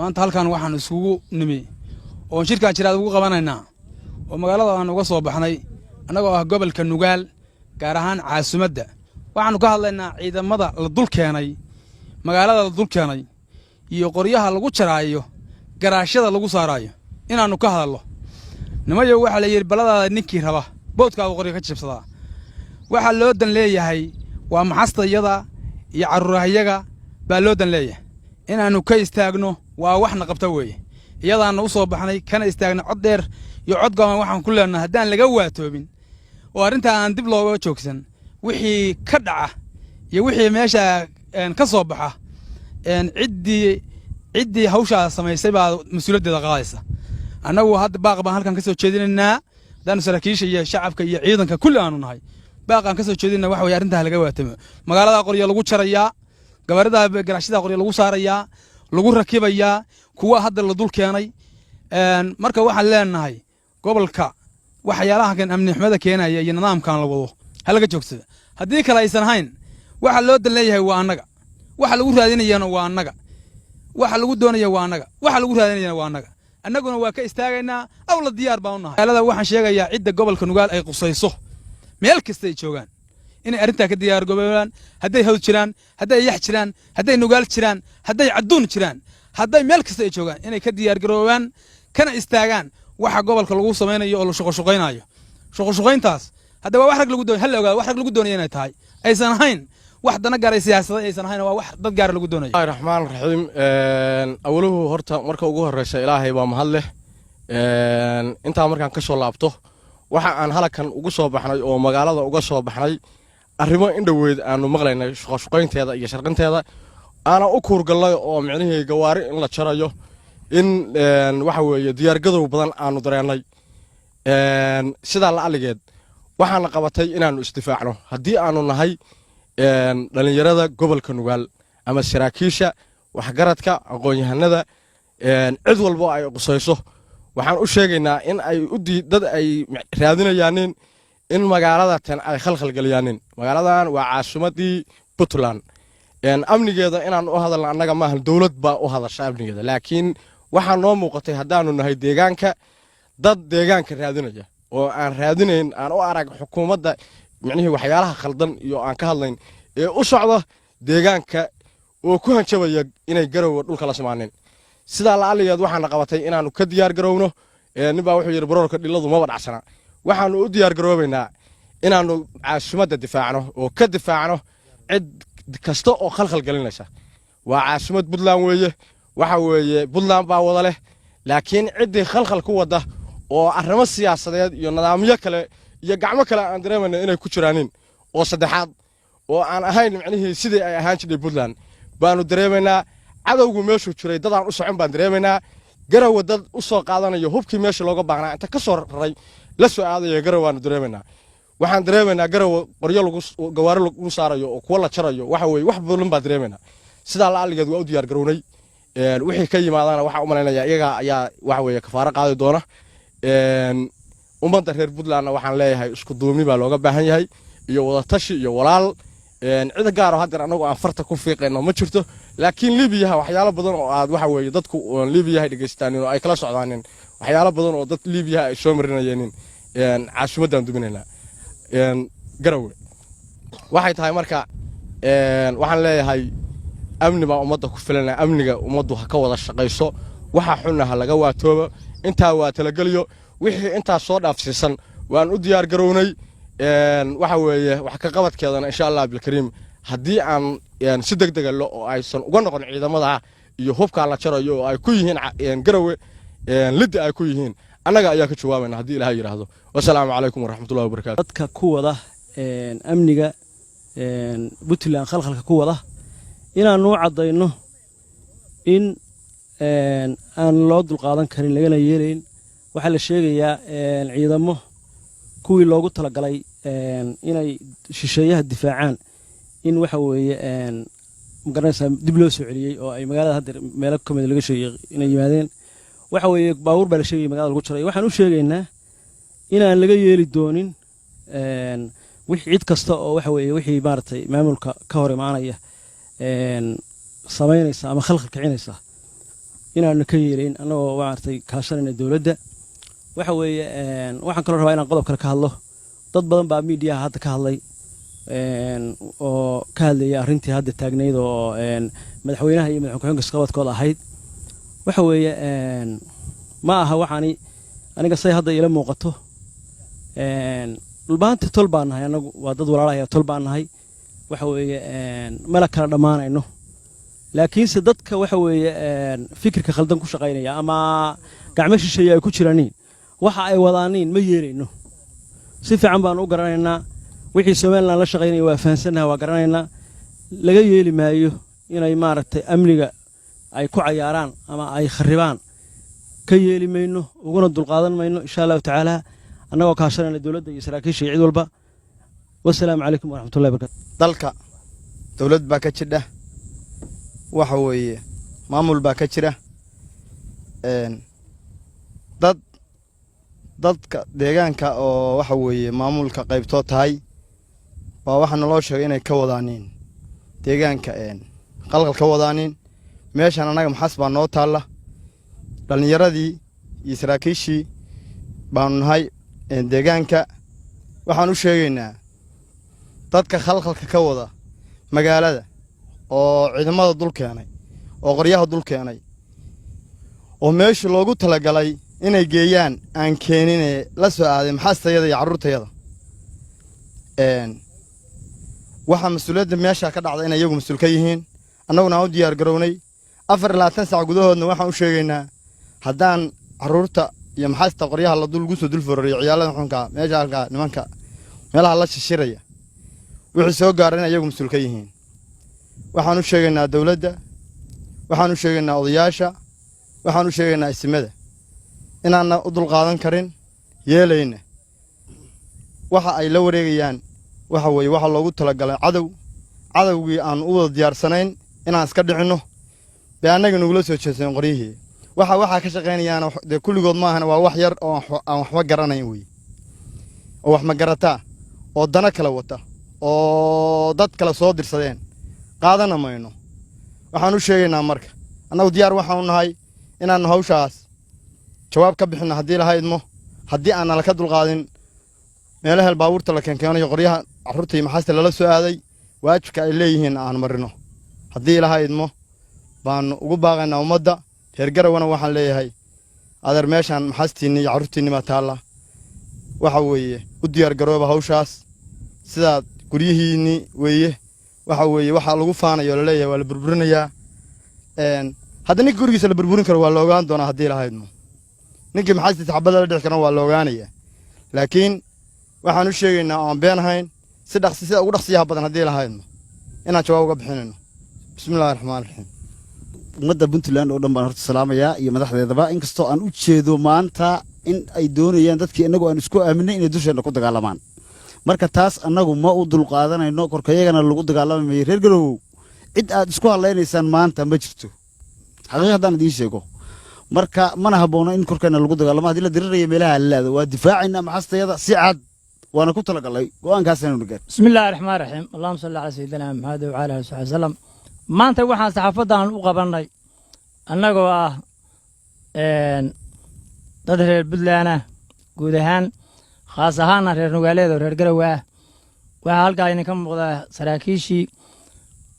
Maanta halkan waxaan isugu nimi oon shirkan jiraad ugu qabanaynaa oo magaalada aan uga soo baxnay, annagoo ah gobolka Nugaal, gaar ahaan caasimadda, waxaannu ka hadlaynaa ciidamada la dul keenay, magaalada la dul keenay iyo qoryaha lagu jaraayo, garaashyada lagu saaraayo, inaannu ka hadallo. Nimayow, waxaa la yidhi, baladaada ninkii raba boodkaagu qoryo ka jibsadaa. Waxaa loo dan leeyahay waa maxastayada iyo carruurahayaga baa loo dan leeyahay. Inaannu ka istaagno waa waxna qabta weeye. Iyadaanna u soo baxnay, kana istaagna. Cod dheer iyo cod goban waxaan ku leenahay, haddaan laga waatoobin oo arrintaa aan dib looga joogsan, wixii ka dhaca iyo wixii meesha ka soo baxa, ciddii hawshaa samaysay baa mas-uuliyaddeeda qaadaysa. Annagu hadda baaq baan halkan ka soo jeedinaynaa. Haddaanu saraakiisha iyo shacabka iyo ciidanka kulli aanu nahay, baaqaan ka soo jeedinaa waxa weye arrintaa laga waatamo. Magaalada qoryo lagu jarayaa, gabaarida garaashyada qoryo lagu saarayaa, lagu rakibayaa, kuwa hadda la dul keenay. Marka waxaan leenahay, gobolka waxyaalaha kan amni xumada keenaya iyo nidaamkan la wado ha laga joogsada. Haddii kale aysan ahayn, waxa loo dan leeyahay waa annaga, waxa lagu raadinayana waa annaga, waxa lagu doonaya waa annaga, waxa lagu raadinayana waa annaga. Annaguna waa ka istaagaynaa, awla diyaar baan u nahay. Magaalada waxaan sheegayaa, cidda gobolka Nugaal ay qusayso meel kasta ay joogaan, inay arrintaa ka diyaargaroobaan. Hadday Hawd jiraan, hadday Yax jiraan, hadday Nugaal jiraan, hadday Cadduun jiraan, hadday meel kasta ay joogaan, inay ka diyaargaroobaan kana istaagaan waxa gobolka lagu samaynayo oo la shuqoshuqaynayo. Shuqoshuqayntaas hadda waa wax rag lagu doonay. Hal la ogaado wax rag lagu doonaya inay tahay, aysan ahayn wax dana gaaray siyaasaday aysan ahayn, waa wax dad gaara lagu doonayo. Bismillahi raxmaan raxiim. Awaluhu horta marka ugu horeysa Ilaahay baa mahad leh. Intaa markaan ka soo laabto, waxa aan halakan ugu soo baxnay oo magaalada uga soo baxnay arrimo in dhoweyd aanu maqlaynay shuqashuqaynteeda iyo sharqinteeda, aana u kuurgallay oo micnihii gawaari in la jarayo, in waxa weeye diyaargadow badan aanu dareennay. Sidaa la aligeed waxaana qabatay inaannu isdifaacno haddii aanu nahay dhallinyarada gobolka Nugaal ama saraakiisha, waxgaradka, aqoon-yahanada, cid walbo ay qusayso. Waxaan u sheegaynaa in ay dad ay raadinayaanin in magaalada tan ay khalkhal geliyaanin. Magaaladan waa caasimadii Puntland. Amnigeeda inaan u hadalna annaga maahan, dowlad baa u hadasha amnigeeda. Laakiin waxaa noo muuqatay, haddaanu nahay deegaanka, dad deegaanka raadinaya oo aan raadinayn, aan u arag xukuumadda micnihii waxyaalaha khaldan iyo aan ka hadlayn ee u socda deegaanka oo ku hanjabaya inay Garowe dhulka la simaanin. Sidaa la'aligeed waxaana qabatay inaannu ka diyaar garowno. Nin baa wuxuu yidhi, "Baroorka dhilladu maba dhacsana." Waxaannu u diyaar garoobaynaa inaannu caasimadda difaacno oo ka difaacno cid kasta oo khalkhal gelinaysa. Waa caasimad Puntland weeye, waxa weeye Puntland baa wada leh. Laakiin ciddii khalkhal ku wadda oo arrimo siyaasadeed iyo nidaamyo kale iyo gacmo kale aan dareemayna inay ku jiraanin oo saddexaad oo aan ahayn micnihii sidii ay ahaan jirtay Puntland baanu dareemaynaa. Cadowgu meeshuu jiray dadaan u socon baan dareemaynaa. Garowe dad u soo qaadanayo hubkii meesha looga baahnaa inta ka soo raray la soo aadaya Garowe waanu dareemaynaa. Waxaan dareemaynaa Garowe qoryo lagu gawaari lagu saarayo oo kuwa la jarayo. Waxa weeye wax badan baan dareemaynaa. Sidaa la aligeed waa u diyaar garownay. Wixii ka yimaadana waxaa u malaynayaa iyagaa ayaa waxa weeye kafaaro qaadi doona. Ummadda reer Puntlandna waxaan leeyahay, isku duubni baa looga baahan yahay iyo wadatashi iyo walaal. Cida gaaro haddeer annagu aan farta ku fiiqayno ma jirto. Laakiin Libiyaha waxyaalo badan oo aad waxa weeye dadku Libiyaha dhegaystaanin oo ay kala socdaanin, waxyaalo badan oo dad Libiyaha ay soo marinayeenin caasimaddaan duminaynaa Garowe waxay tahay. Marka waxaan leeyahay, amni baa ummadda ku filana. Amniga ummaddu ha ka wada shaqayso, waxa xunna ha laga waatoobo. Intaa waa talageliyo. Wixii intaas soo dhaafsiisan waan u diyaar garownay. Waxa weeye wax ka qabadkeedana, insha Allah bilkariim, haddii aan si deg dega lo oo aysan uga noqon ciidamada iyo hubkaa la jarayo oo ay ku yihiin Garowe lidda ay ku yihiin, annaga ayaa ka jawaabayna haddii Ilahay yidhaahdo. Wasalaamu calaykum waraxmatullahi wabarakatu. Dadka ku wada amniga Puntland khalkhalka ku wada, inaanu u caddayno in aan loo dulqaadan karin lagana yeelayn. Waxaa la sheegayaa ciidamo kuwii loogu talagalay inay shisheeyaha difaacaan in waxa weeye magaranaysaa dib loo soo celiyey oo ay magaalada hadda meelo ka mid laga sheegay inay yimaadeen. Waxa weeye baabuur baa la sheegaya magaalada lagu jaray. Waxaan u sheegaynaa inaan laga yeeli doonin wix cid kasta oo waxa weeye wixii maaragtay maamulka ka hor imaanaya samaynaysa ama khalkhal kicinaysa. Inaanu ka yeelayn annagoo maaragtay kaashanayna dowladda. Waxa weeye, waxaan kaloo rabaa inaan qodob kale ka hadlo. Dad badan baa miidiyaha hadda ka hadlay oo ka hadlayay arrintii hadda taagnayd oo madaxweynaha iyo madaxweyne ku-xigeenka isqabadkooda ahayd. Waxa weeye, ma aha waxaani aniga say hadda iila muuqato. Dhulbahanti tol baan nahay annagu, waa dad walaalahaya, tol baan nahay. Waxa weeye, mala kala dhammaanayno, laakiinse dadka waxa weeye fikirka khaldan ku shaqaynaya ama gacmo shisheeye ay ku jiraaniin, waxa ay wadaaniin ma yeelayno. Si fiican baanu u garanaynaa wixii Somaliland la shaqaynaya, waa fahansannahay, waa garanaynaa. Laga yeeli maayo inay maaragtay amniga ay ku cayaaraan ama ay kharibaan. Ka yeeli mayno, uguna dulqaadan mayno, insha Allahu tacaala, annagoo kaashanayna dowladda iyo saraakiisha iyo cid walba. Wasalaamu calaykum waraxmatullahi barkatu. Dalka dowlad baa ka jidha, waxa weeye maamul baa ka jira. Dad dadka deegaanka oo waxa weeye maamulka qaybtoo tahay baa waxaa naloo sheegay inay ka wadaaniin deegaanka qalqal ka wadaaniin. Meeshan annaga maxas baa noo taalla. Dhallinyaradii iyo saraakiishii baanu nahay deegaanka. Waxaan u sheegaynaa dadka khalkhalka ka wada magaalada oo ciidamada dul keenay oo qoryaha dul keenay oo meeshii loogu talagalay inay geeyaan aan keenine la soo aaday maxaastayada iyo carruurtayada. Waxaa mas-uuliyadda meeshaa ka dhacda inay iyagu mas-uul ka yihiin, annaguna aan u diyaar garownay. 24 sac gudahoodna waxaan u sheegaynaa haddaan carruurta iyo maxaasta qoryaha la dul lagu soo dul fororiyo, ciyaalada xunkaa meesha halkaa nimanka meelaha la shishiraya, wixii soo gaara in iyagu mas-uul ka yihiin. Waxaan u sheegaynaa dowladda, waxaan u sheegaynaa odayaasha, waxaan u sheegaynaa isimada inaanna u dulqaadan karin, yeelayna. Waxa ay la wareegayaan waxa weeye waxaa loogu talagalay cadow, cadowgii aan u wada diyaarsanayn inaan iska dhicinno bay annaga nugula soo jeeseen qoryihii. Waxa waxaa ka shaqaynayaana dee kulligood maahana, waa wax yar oo aan waxba garanayn wey, oo wax ma garataa oo dano kale wata oo dad kale soo dirsadeen. Qaadana mayno. Waxaan u sheegaynaa marka, annagu diyaar waxaanu nahay inaannu hawshaas jawaab ka bixinno haddii lahaydmo, haddii aan nala ka dulqaadin meelahel baabuurta la keenkeenayo qoryaha carruurta iyo maxaasta lala soo aaday, waajibka ay leeyihiin aan marino haddii lahaydmo baannu ugu baaqaynaa ummadda reer Garawana. Waxaan leeyahay, adeer, meeshaan maxaastiinni iyo carruurtiinni baa taalla. Waxa weeye u diyaar garooba hawshaas. Sidaad guryihiinni weeye, waxa weeye waxaa lagu faanayo laleeyahay waa la burburinayaa. Hadda ninka gurigiisa la burburin karo waa la ogaan doonaa haddii lahaydmo. Ninkii maxaastiisa xabadda la dhici karana waa la ogaanayaa. Laakiin waxaan u sheegaynaa oo aan been ahayn, si dhaqsi, sida ugu dhaqsiyaha badan haddii lahaydmo, inaan jawaab uga bixinayno. Bismillahi raxmaan raxiim. Ummadda Puntland oo dhan baan horta salaamayaa iyo madaxdeedaba, inkastoo aan u jeedo maanta in ay doonayaan dadkii innagu aan isku aaminay inay dusheenna ku dagaalamaan. Marka taas annagu ma u dulqaadanayno, korkayagana lagu dagaalami mayo. Reer Garowow, cid aad isku hadlaynaysaan maanta ma jirto, xaqiiq haddaan idiin sheego. Marka mana haboono in korkeenna lagu dagaalamo. Haddii la diriraya, meelaha lalaado. Waa difaacayna maxastayada si cad, waana ku talagalay go'aankaasaynu gaar. بسم الله الرحمن الرحيم، اللهم صل على سيدنا محمد وعلى اله وصحبه وسلم. Maanta waxaan saxaafadan u qabannay annagoo ah dad reer Puntland ah guud ahaan, khaas ahaana reer Nugaaleed oo reer Garowe ah. Waxaa halkaa idinka muuqdaa saraakiishii,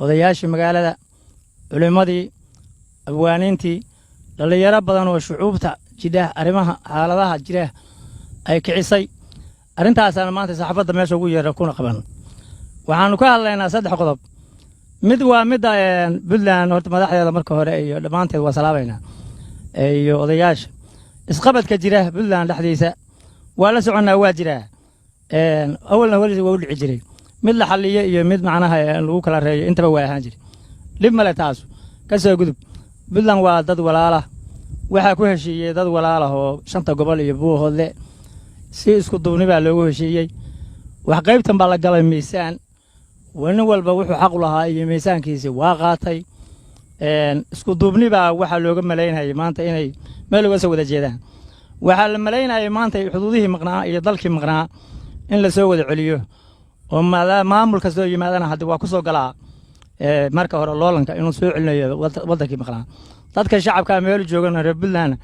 odayaashii magaalada, culimmadii, abwaaniintii, dhallinyaro badan oo shucuubta jidha arrimaha xaaladaha jira ay kicisay. Arrintaasaan maanta saxaafadda meesha ugu yeera kuna qaban. Waxaanu ka hadlaynaa saddex qodob. Mid waa midda Puntland. Horta madaxdeeda marka hore iyo dhammaanteed waa salaabaynaa iyo odayaasha. Isqabadka jira Puntland dhexdiisa waa la soconnaa, waa jiraa, awalna weli waa u dhici jiray. Mid la xalliyo iyo mid macnaha lagu kala reeyo intaba waa ahaan jiri, dhib male taasu. Ka soo gudub, Puntland waa dad walaala. Waxaa ku heshiiyey dad walaalah oo shanta gobol iyo Buuhoodle si isku duubni baa loogu heshiiyey. Wax qaybtan baa la galay miisaan, nin walba wuxuu xaq u lahaa iyo miisaankiisii waa qaatay. Isku duubni baa waxaa looga malaynayay maanta inay meel uga soo wada jeedaan. Waxaa la malaynayay maanta xuduudihii maqnaa iyo dalkii maqnaa in la soo wada celiyo, oo maamul kastoo yimaadana haddi waa ku soo galaa marka hore loolanka inuu soo celinayo waddankii maqnaa. Dadka shacabka meel joogana, reer Puntland,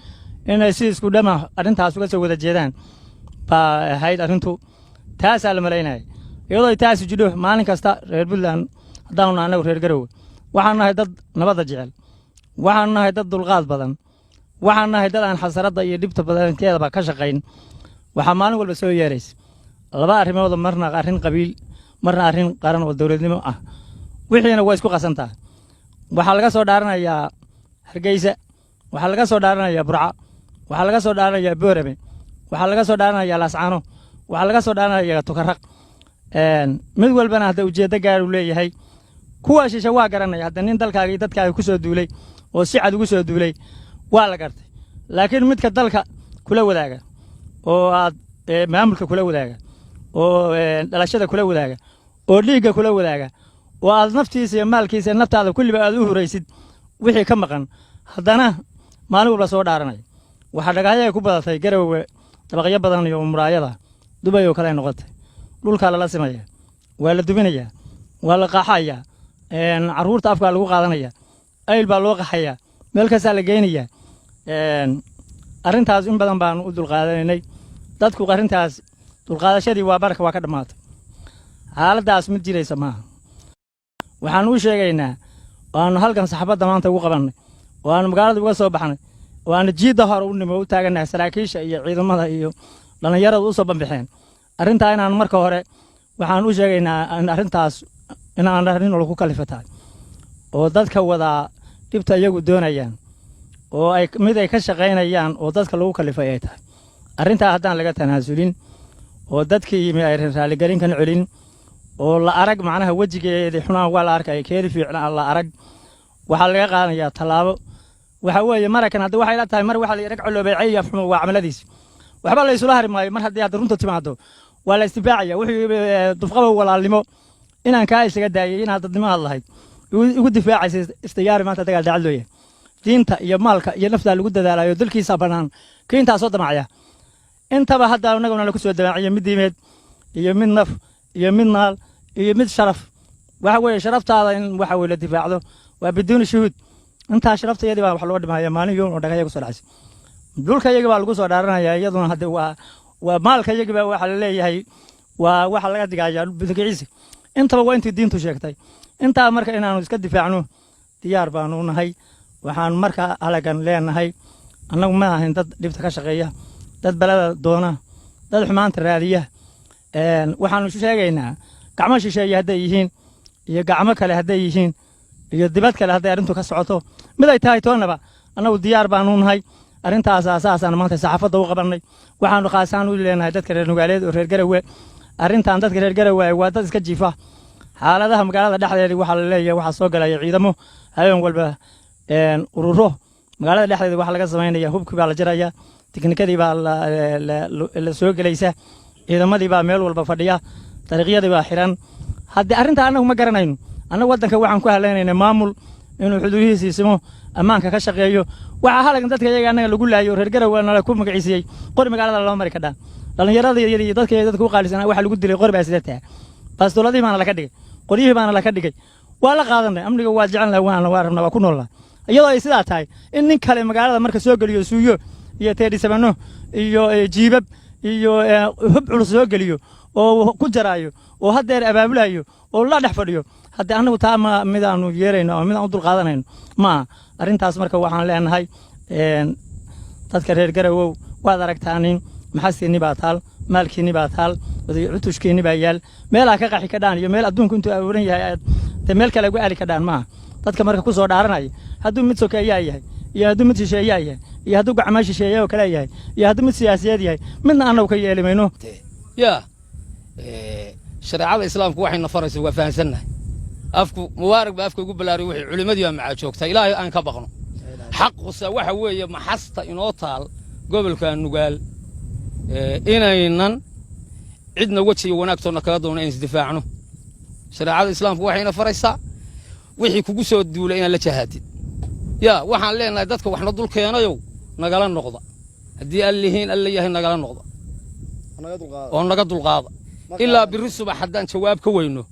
inay si isku dhama arrintaas uga soo wada jeedaan baa ahayd arrintu. Taasaa la malaynaya. Iyadoo taasi jidho, maalin kasta reer Puntland haddaanu nahay, annagu reer Garowe waxaanu nahay dad nabadda jecel, waxaanu nahay dad dulqaad badan, waxaanu nahay dad aan xasaradda iyo dhibta badanteedaba ka shaqayn. Waxaa maalin walba soo yeeraysa laba arrimood: marna arrin qabiil, marna arrin qaran oo dowladnimo ah. Wixiina waa isku qasantaha. Waxaa laga soo dhaaranayaa Hargeysa, waxaa laga soo dhaaranayaa Burca, waxaa laga soo dhaaranayaa Boorame, waxaa laga soo dhaaranayaa Laascaano, waxaa laga soo dhaaranayaa Tukaraq. Mid walbana hadda ujeeddo gaar uu leeyahay. Kuwa shishe waa garanaya. Hadda nin dalkaaga iyo dadkaaga ku soo duulay oo si cad ugu soo duulay waa la gartay, laakiin midka dalka kula wadaaga oo aad maamulka kula wadaaga oo dhalashada kula wadaaga oo dhiigga kula wadaaga oo aad naftiisa iyo maalkiisa iyo naftaada kulliba aad u huraysid wixii ka maqan, haddana maalin walba soo dhaaranaya. Waxaa dhagaxyo ku badatay Garowe, dabaqyo badan iyo muraayada Dubay oo kale ay noqotay. Dhulkaa lala simaya, waa la duminayaa, waa la qaaxayaa, carruurta afkaa lagu qaadanaya, Ayl baa loo qaxayaa, meel kastaa la geynayaa. Arrintaas in badan baanu u dulqaadanaynay. Dadku arrintaas dulqaadashadii waa barka waa ka dhammaatay. Xaaladdaas mid jiraysa maaha. Waxaan u sheegaynaa oo aanu halkan saxaafadda maanta ugu qabannay oo aanu magaalada uga soo baxnay oo aanu jiidda hore u nimo u taagannahay, saraakiisha iyo ciidamada iyo dhallinyaradu u soo banbixeen arrintaa, inaan marka hore waxaan u sheegaynaa in arrintaas inaan arrin lagu kalifa tahay oo dadka wadaa dhibta iyagu doonayaan oo ay mid ay ka shaqaynayaan oo dadka lagu kalifay ay tahay. Arrintaa haddaan laga tanaasulin oo dadkii yimi ay raaligelin kan celin oo la arag, macnaha wejigeedii xunaan waa la arkaya, keedi fiicnaa la arag, waxaa laga qaadanayaa tallaabo. Waxa weeye marakan hadda waxay la tahay mar waxa la rag coloobay cay afxumo waa camaladiisi. Waxba la isula hari maayo. Mar haddii hadda runta timaado waa la isdifaacaya. Wuxuu dufqaba walaalnimo inaan kaa isaga daayay inaad dadnimo aad lahayd igu difaacaysa istiyaari. Maanta dagaal daacad loo yahay, diinta iyo maalka iyo naftaa lagu dadaalayo, dalkiisa bannaan kii intaa soo damacaya. Intaba hadda annaguna lagu soo damaaciyo, mid diimeed iyo mid naf iyo mid maal iyo mid sharaf. Waxa weeye sharaftaada in waxa weye la difaacdo waa biduuni shuhuud. Intaa sharafta iyadii baa wax looga dhimaya. Maalin yoon oo dhagaya kusoo dhacaysa, dhulka iyagi baa lagu soo dhaaranaya. Iyaduna hadde waa maalka iyagi baa waxa la leeyahay, waa waxa laga digayaa bidugiciisa. Intaba waa intii diintu sheegtay. Intaa marka inaanu iska difaacno diyaar baanu u nahay. Waxaan marka halagan leenahay, annagu ma ahayn dad dhibta ka shaqeeya, dad balada doona, dad xumaanta raadiya. Waxaanu sheegaynaa gacmo shisheeye hadday yihiin iyo gacmo kale hadday yihiin iyo dibad kale hadday arrintu ka socoto, mid ay tahay toonnaba, annagu diyaar baanu nahay. Arrintaasaa saasaan maanta saxaafadda u qabannay. Waxaanu khaasaan u leenahay dadka reer Nugaaleed oo reer Garawe. Arrintan dadka reer Garawe waa dad iska jiifa. Xaaladaha magaalada dhexdeedii waxaa la leeyahay waxaa soo galaya ciidamo habeen walba, ururo magaalada dhexdeeda waxaa laga samaynaya, hubkii baa la jaraya, tiknikadii baa la soo gelaysa, ciidamadii baa meel walba fadhiya, dariiqyadii baa xiran. Haddii arrintaa annagu ma garanayno. Annagu waddanka waxaan ku haleynaynaa maamul inuu xuduudihiisii simo, ammaanka ka shaqeeyo. Waxaa halagan dadka iyaga annaga lagu laayo, reer Garowe nala ku magaciisiyey, qori magaalada lama mari kadhaan. Dhallinyarada iyo dadka dadka u qaalisanaa waxaa lagu dilay qori baa sidataa, baastoladihii baana laka dhigay, qoryihii baana laka dhigay. Waa la qaadanay. Amniga waa jecelnahay, waana waa rabnaa, waa ku noolnaa. Iyadoo ay sidaa tahay, in nin kale magaalada marka soo geliyo suuyo iyo teedhisabano iyo jiibab iyo hub culus soo geliyo oo ku jaraayo oo haddeer abaabulayo oo la dhex fadhiyo, haddii annagu taa ma mid aanu yeerayno ama mid aan u dulqaadanayno maaha arrintaas. Marka waxaan leenahay dadka reer Garowow, waad aragtaanin, maxastiinni baa taal, maalkiinni baa taal, cutushkiinni baa yaal. Meelaa ka qaxi ka dhaan iyo meel adduunku intuu abuuran yahay aad dee meel kale ugu aali ka dhaan maaha. Dadka marka ku soo dhaaranaya, hadduu mid sokeeyaa yahay iyo hadduu mid shisheeyaa yahay iyo hadduu gacmo shisheeye oo kale yahay iyo hadduu mid siyaasiyeed yahay, midna annagu ka yeeli mayno. Yaa shareecada Islaamku waxayna farayso waa fahansannahay. Afku Mubaarak baa afka ugu ballaariy. Wixii culimmadii baa macaa joogtaa. Ilaahay aan ka baqno. Xaqusa waxa weeye maxasta inoo taal gobolka Nugaal inaynan cidna wejiga wanaagtoonna kaga doonno in isdifaacno. Shareecada Islaamku waxayna faraysaa wixii kugu soo duulay inaad la jahaatid. Yaa waxaan leenahay dadka waxna dul keenayow, nagala noqda. Haddii allihiin alla yahay, nagala noqda oo naga dulqaada. Ilaa birri subax haddaan jawaab ka weyno,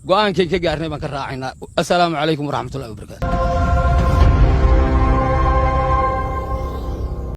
go'aankay ka gaarnay baan ka raacaynaa. Assalaamu calaykum waraxmatullahi wabarakaatu.